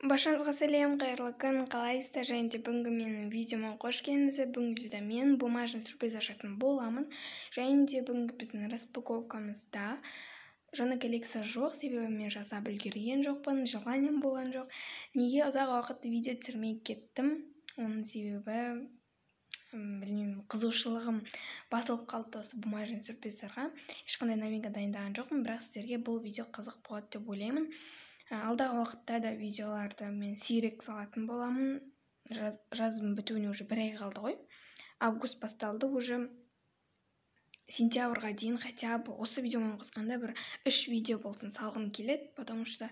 Баршаңызға сәлем, қайырлы күн, қалайсыздар? Және де бүгінгі менің видеома қош келдіңіздер. Бүгінгі видеода мен бумажный сюрприз ашатын боламын. Және де бүгінгі біздің распаковкамызда жаңа коллекция жоқ, себебі мен жасап үлгерген жоқпын, желанием болған жоқ. Неге ұзақ уақыт видео түсірмей кеттім? Оның себебі, білмеймін, қызығушылығым басылып қалды осы бумажный сюрприздарға. Ешқандай новинка дайындаған жоқпын, бірақ сіздерге бұл видео қызық болады деп ойлаймын. Алдағы уақытта да видеоларды мен сирек салатын боламын. Жазым бітуіне уже бір ай қалды ғой. Август басталды, уже сентябрьға дейін хотя бы осы видеомен қосқанда бір 3 видео болсын салғым келеді, потому что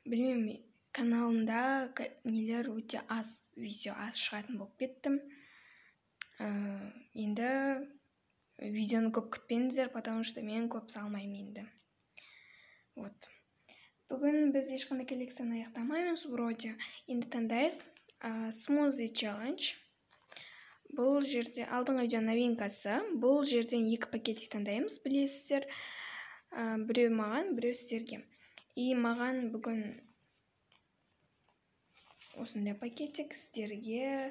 білмеймін, каналымда нелер өте аз, видео аз шығатын болып кеттім. Енді видеоны көп күтпеңіздер, потому что мен көп салмаймын енді. Вот. Бүгін біз ешқандай коллекцияны аяқтамаймыз вроде. Енді таңдайық. Смузи челлендж. Бұл жерде алдыңғы видео новинкасы. Бұл жерден 2 пакетик таңдаймыз, білесіздер. Біреу маған, біреу сіздерге. И маған бүгін осындай пакетик, сіздерге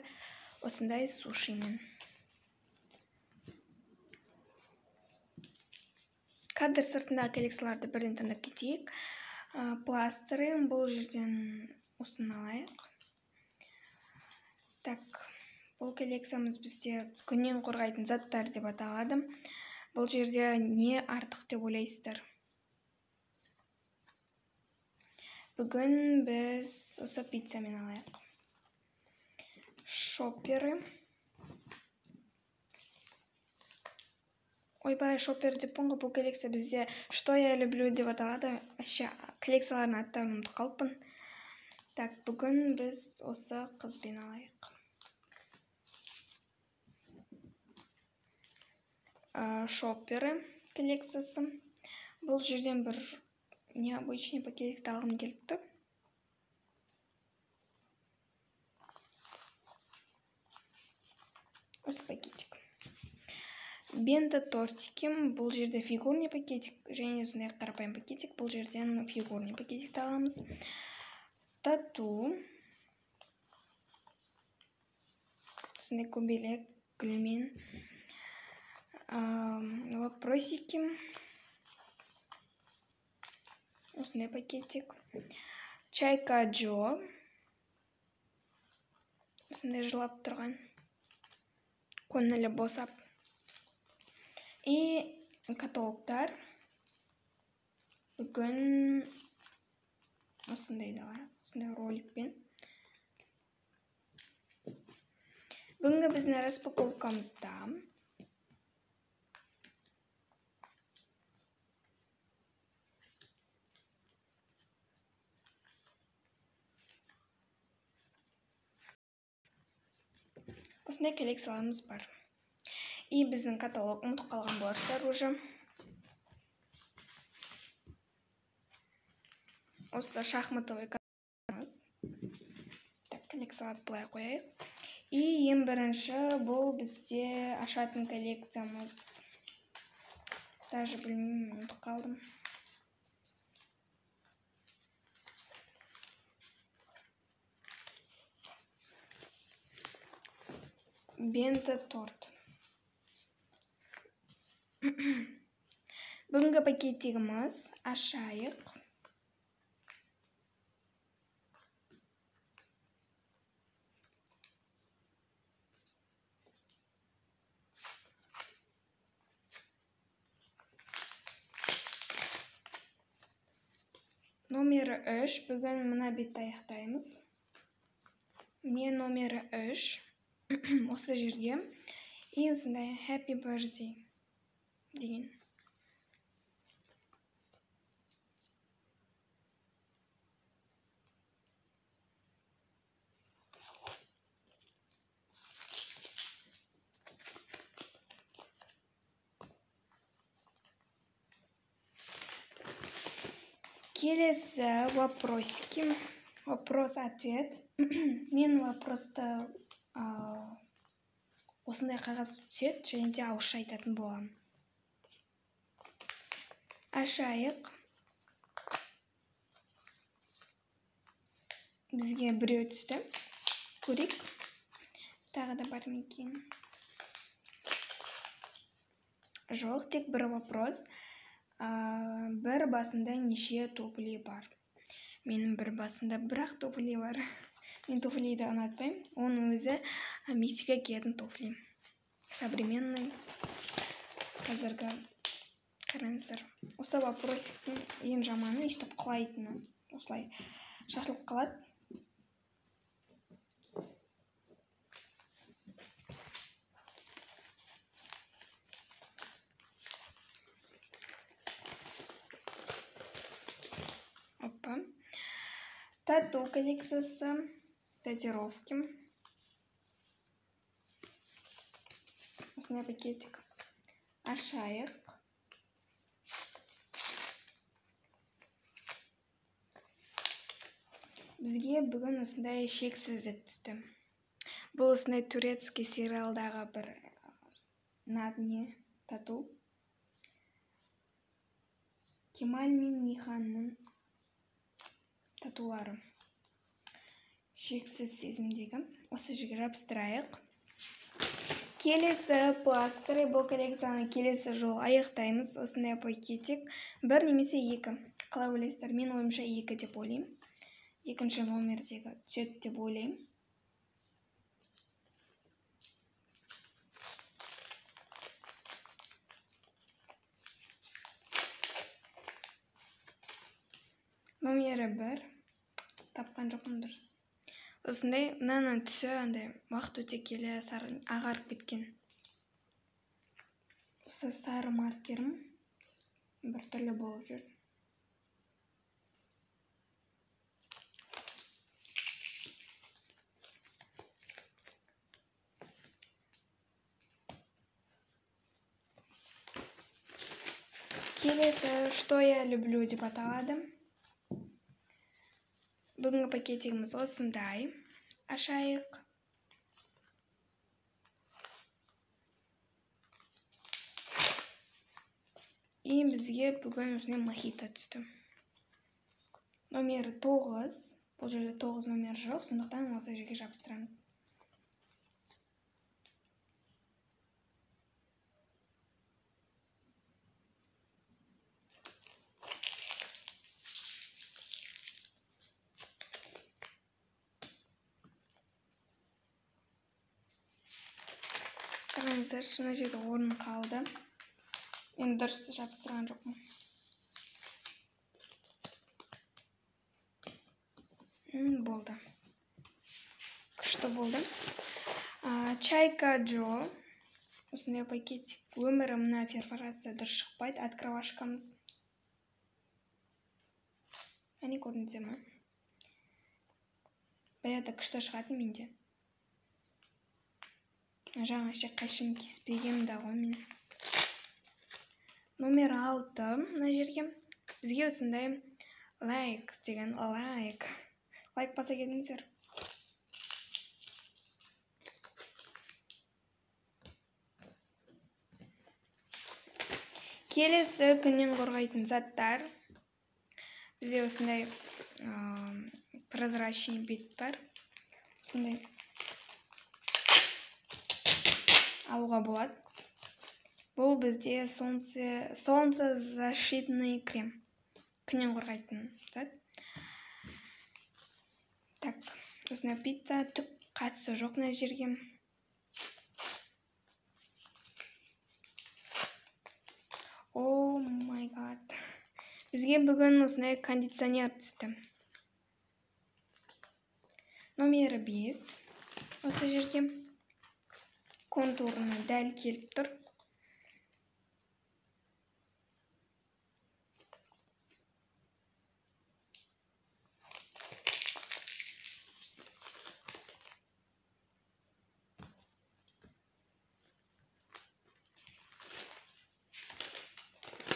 осындай сушимен. Кадр сыртындағы коллекцияларды бірден таңдап кетейік. Пластыры, бұл жерден осыны алайық. Так, бұл коллекциямыз бізде күннен қорғайтын заттар деп аталады. Бұл жерде не артық деп ойлайсыздар? Бүгін біз осы пиццамен алайық. Шоперы. Ойбай, шопер деппін ғой, бұл коллекция бізде «Что я люблю» деп аталады. Вообще коллекциялардың аттарын ұмытып қалыппын. Так, бүгін біз осы қызбен алайық. Шоперы коллекциясы. Бұл жерден бір необычный пакетикті алғым келіп тұр. Осы пакетик. Бенто тортики. Бұл жерде фигурный пакетик және сондай қарапайым пакетик. Бұл жерден фигурный пакетикті аламыз. Тату. Сондай көбелек гүлмен. Вопросики. Осындай пакетик. Чайка Джо. Осындай жылап тұрған. Көңілі босап. И каталогтар. Бүгін осындай да алайық, осындай роликпен. Бүгінгі біздің распаковкамызда осындай коллекцияларымыз бар. И біздің каталог ұмытып қалған боларсыздар уже. Осы шахматовый каталогымыз. Так, коллекцияларды былай қояйық. И ең бірінші бұл бізде ашатын коллекциямыз. Даже білмеймін, ұмытып қалдым. Бенто торт. Бүгінгі пакетигіміз ашайық. Номері 3. Бүгін мына бетті аяқтаймыз. Міне номері 3. Осы жерге. И осындай Happy Birthday деген. Келесі вопросики. Вопрос-ответ. Мен вопросты осындай қағаз түседі және де ауызша айтатын боламын. Ашайық. Бізге біреу түсті. Көрейік. Тағы да бар ма екен? Жоқ, тек бір вопрос. Бір басында неше туфли бар? Менің бір басымда бір-ақ туфли бар. Мен туфлиді ұнатпаймын. Оның өзі мектепке киетін туфли. Современный. Қазіргі қараңыздар. Осы вопросиктің ең жаманы өйстіп құлайтыны. Осылай шашылып қалады. Опа. Тату коллекциясы, татуировки. Осындай пакетик. Ашайық. Бізге бүгін осындай шексіздік түсті. Бұл осындай турецкий сериалдағы бір на дне тату. Кемаль мен Ниханның татулары. Шексіз сезімдегі. Осы жерге жабыстырайық. Келесі пластырь. Бұл коллекцияны келесі жолы аяқтаймыз. Осындай пакетик. Бір немесе екі. Қалай ойлайсыздар? Мен ойымша екі деп ойлаймын. Екінші номердегі түседі деп ойлаймын. Номері 1. Тапқан жоқпын дұрыс. Осындай мынаның түсі андай уақыт өте келе сары ағарып кеткен. Осы сары маркерім біртүрлі болып жүр. Келесі «Что я люблю» деп аталады. Бүгінгі пакетигіміз осындай. Ашайық. И бізге бүгін осындай мохито түсті. Номері 9. Бұл жерде 9 номер жоқ, сондықтан осы жерге жабыстырамыз. Қараңыздар, мына жерде орын қалды. Мен дұрыс жабыстырған жоқпын. Болды. Күшті болды. Чайка Джо. Осындай пакетик. Өмірі мына перфорация дұрыс шықпайды. Открывашкамыз. Әне көрдіңіздер ме? Баяғыда күшті шығатын менде. Жаңа ше қайшым кеспегем да ғой мен. Номер 6 мына жерге. Бізге осындай лайк деген лайк. Лайк баса кетіңіздер. Келесі күннен қорғайтын заттар. Бізде осындай прозрачный бет бар. Осындай алуға болады. Бұл бізде солнцезащитный крем. Күннен қорғайтын зат. Так, осындай пицца, түк қатысы жоқ мына жерге. О май гад. Бізге бүгін осындай кондиционер түсті. Номері 5. Осы жерге контурына дәл келіп тұр.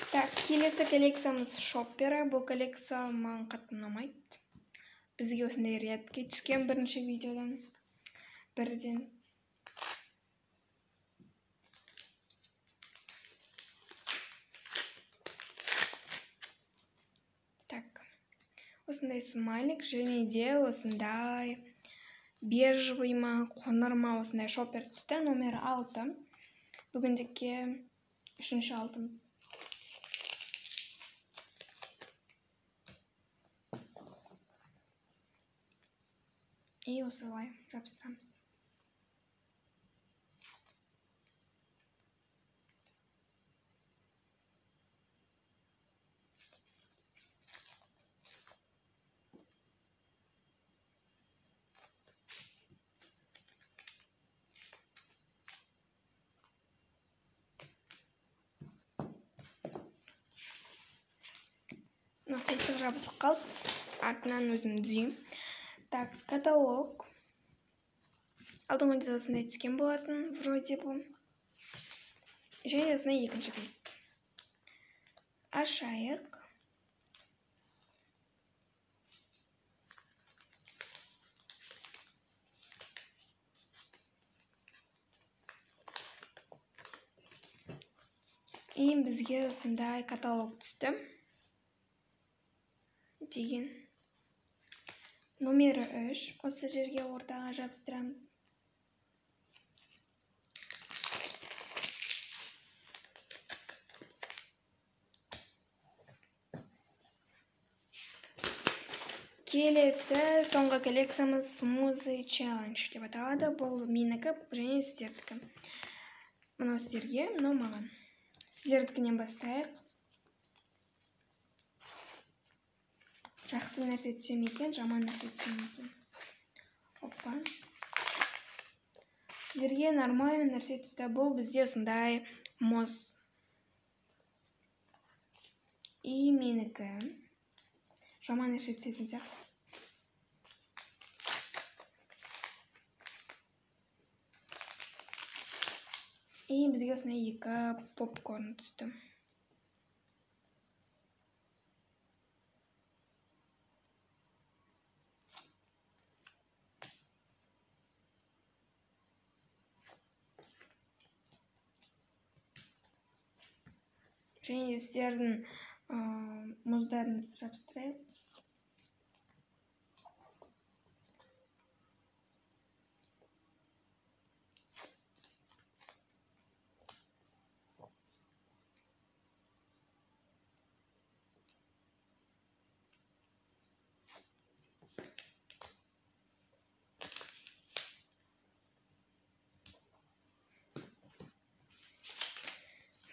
Так, келесі коллекциямыз шоппері. Бұл коллекция маған қатты ұнамайды. Бізге осындай редкий түскен бірінші видеодан бірден. Так, Осындай смайлик және де осындай бежевый ма, қоңыр ма, осындай шоппер түсті, номері 6. Бүгіндікке 3-ші алтымыз. И осылай жабыстырамыз. Қисық жабысып қалды, артынан өзім түзеймін. Так, каталог. Алдыңғы видеода осындай түскен болатын, вроде бы. Және осындай екінші бет. Ашайық. И бізге осындай каталог түсті. Деген номері 3, осы жерге ортаға жабыстырамыз. Келесі соңғы коллекциямыз Smoothie Challenge деп аталады. Бұл менікі және сіздердікі. Мынау сіздерге, мынау маған. Сіздердікінен бастайық. Жақсы нәрсе түсе ме екен, жаман нәрсе түсе ме екен? Опа. Сіздерге нормальный нәрсе түсті. Бұл бізде осындай мұз. И менікі. Жаман нәрсе түсетін сияқты. И бізге осындай 2 попкорн түсті. Және сіздердің мұздарыңызды жабыстырайық.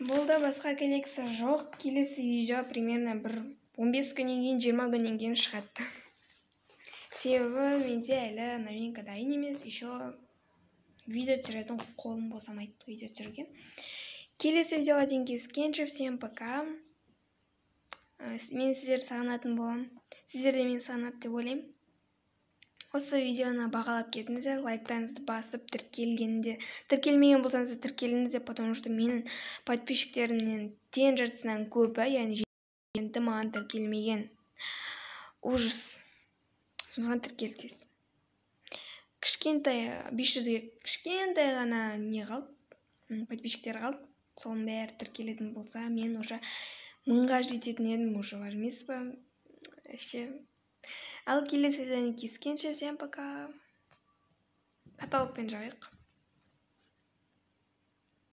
Болды, басқа коллекция жоқ. Келесі видео примерно бір 15 күннен кейін, 20 күннен кейін шығады. Себебі менде әлі новинка дайын емес, еще видео түсіретін қолым босамайды видео түсіруге. Келесі видеоға дейін кездескенше, всем пока. Мен сіздерді сағынатын боламын. Сіздер де мені сағынады деп ойлаймын. Осы видеоны бағалап кетіңіздер, лайктарыңызды басып, тіркелмеген болсаңыздар тіркеліңіздер, потому что менің подписчиктерімнен тең жартысынан көбі, яғни жеті маған тіркелмеген. Ужас. Сондықтан тіркелтесіз. Кішкентай 500-ге кішкентай ғана не қалды, подписчиктер қалды. Соның бәрі тіркелетін болса, мен уже 1000-ға жететін едім, уже бар емес па? Вообще. Ал келесі видеоны кездескенше, всем пока. Каталогпен жабайық.